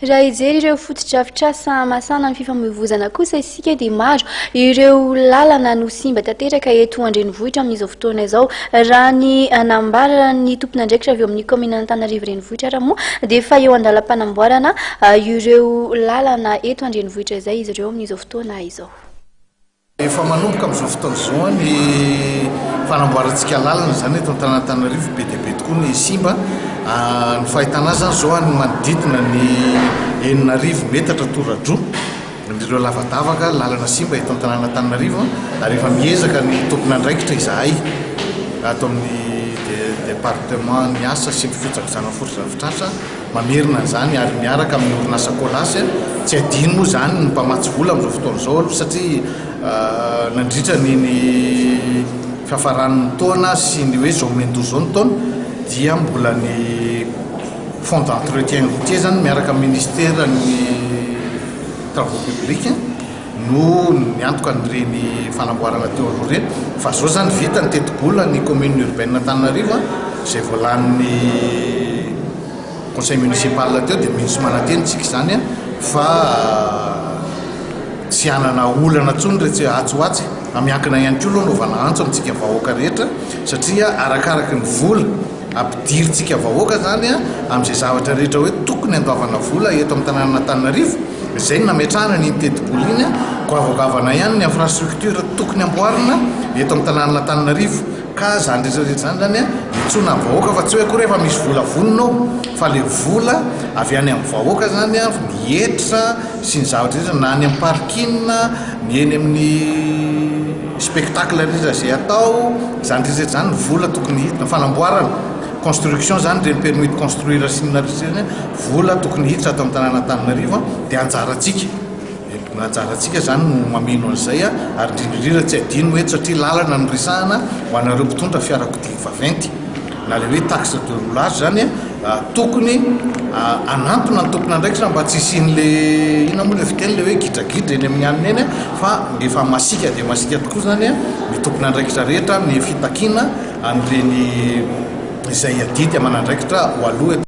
Raha hijery ireo fotodrafitrasa masana ny fifamoivoizana kosa isika dia maro ireo lalana no simba tanteraka eto an-drenivohitra amin'izao fotoana izao. Raha ny nambaran'ny tompon'andraikitra avy eo amin'ny kaominina Antananarivo renivohitra ary moa dia efa eo an-dalam-panamboarana ireo lalana eto an-drenivohitra izay izy ireo amin'izao fotoana izao. Efa manomboka amin'izao fotoana izao ny fanamboarantsika lalana izany eto an-tanàn'Antananarivo, be dia be tokoa ny simba. Ny fahitana azy izany izao any manodidina ny 6000 metatra tora-droa ireo lavadavaka lalana simba eto an-tanàn'Antananarivo ary efa miezaka ny tompon'andraikitra izahay ato amin'ny département ny asa sy ny fikojakojana fotodrafitrasa mamerina an'izany ary miaraka amin'ny orinasa Colas. Tsy adino moa izany ny mpamatsy vola amin'izao fotoana izao aloha satria nandritra ny ny fiafaran'ny taona sy ny hoe izao miandoha izao ny taona dia mbola ny fonds d'entretien routier izany miaraka amin'ny ministeran'ny travaux publics no niantoka an'ireny fanamboarana teo aloha ireny fa zao zany vita ny tetibola ny commune urbaine Antananarivo izay voalanin'ny conseil municipal teo dia mino sy manantena isika izany fa tsy hanana olana intsony re tsy atsy ho atsy fa miankina ihany koa aloha anaovana antso amintsika vahoaka rehetra satria arakaraky ny vola Ampidirintsika vahoaka zany amin'izay zavatra rehetra hoe tokony andoavana vola eto amin'ny tanànan'Antananarivo, izay no nametrahana an'iny tetibola iny, goavagavana ihany ny infrastructure tokony amboarina eto amin'ny tanànan'Antananarivo, ka zany rehetra rehetra zany zany iantsoana ny vahoaka fa tsy hoe akory efa misy vola vonona ao fa le vola avy any amin'ny vahoaka zany ny hetra sy ny zavatra rehetra na any amin'ny parking, ny eny amin'ny spectacle rehetra izay atao, izany rehetra rehetra izany ny vola tokony hiditra, fanamboarana, construction izany ireny permis de construire sy ny rehetra ireny, vola tokony hiditra ato amin'ny tanàna Antananarivo dia anjarantsika, anjarantsika izany no mameno an'izay ary indrindra indrindra tsy adino eto satria lalana no resahana ho anareo mpitondra fiarakodia vaventy. Na ilay hoe taxe de roulage zany tokony hanantona ny tompon'andraikitra mba tsy hisian'le inona moa le fiteny le hoe gidragidra eny amin'ny anona eny fa efa masiaka dia masiaka tokoa zany ny tompon'andraikitra rehetra amin'ny fitakiana an'ireny izay adidy aman'andraikitra ho aloha eto.